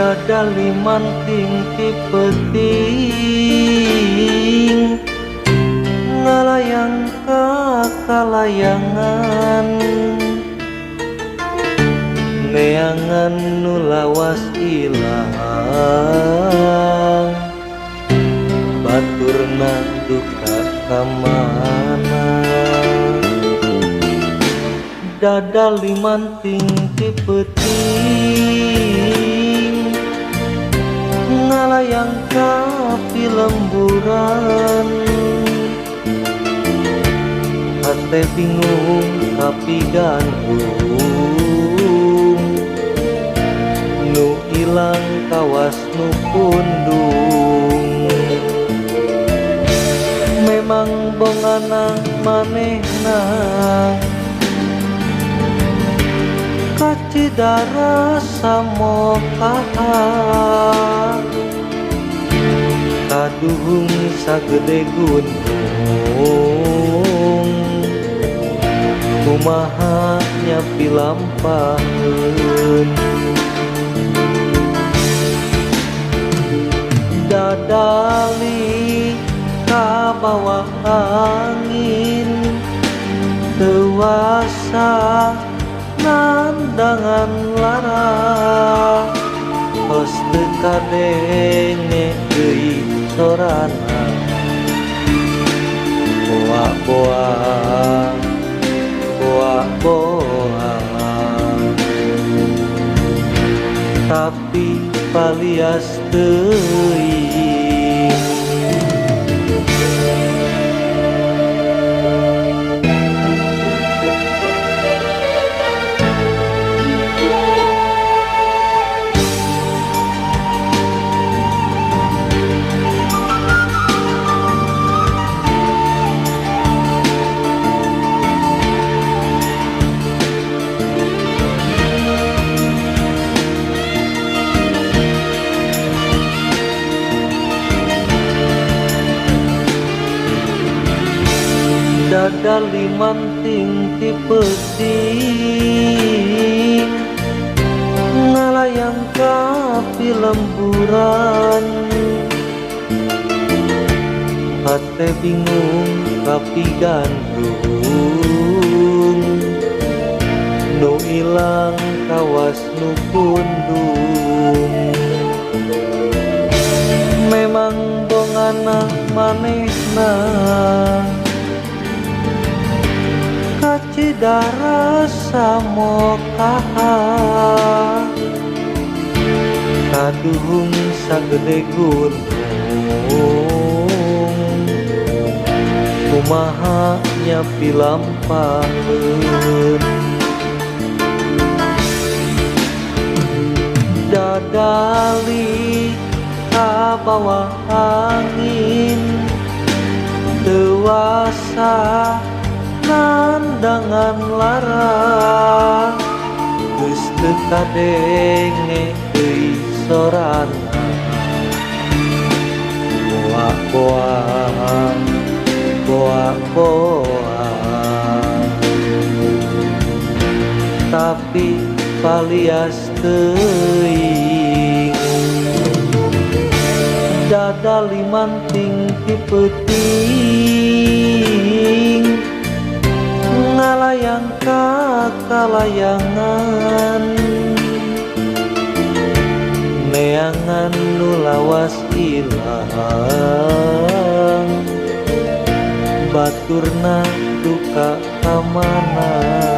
Dada limanting ti peuting ngalayang ka kalayangan neangan nu lawas ilang baturna duka ka mana. Dada limanting ti peuting ngalayang ka pilemburan hate bingung kapigantung nu ilang kawas nu pundung. Memang bongana manehna kacida rasa mokaha kaduhung sagede gunung kumaha nyapi lampaheun. Dadali kabawa angin teuasa nandangan lara tos teu kadenge deui sorana boa-boa boa-boa tapi palias teuing. Dada limanting ti peuting ngalayang ka pilemburan hate bingung kapigandung nu ilang kawas nu pundung. Memang bongana manehna kacida rasa mokaha kaduhung sagede gunung kumaha nyapi lampaheun. Dadali kabawa angin teuasa nandangan lara geus teu kadenge deui sorana boa-boa boa-boa tapi palias teuing. Dada limanting ti peuting ngalayang ka kalayangan neangan nu lawas ilang baturna duka ka mana.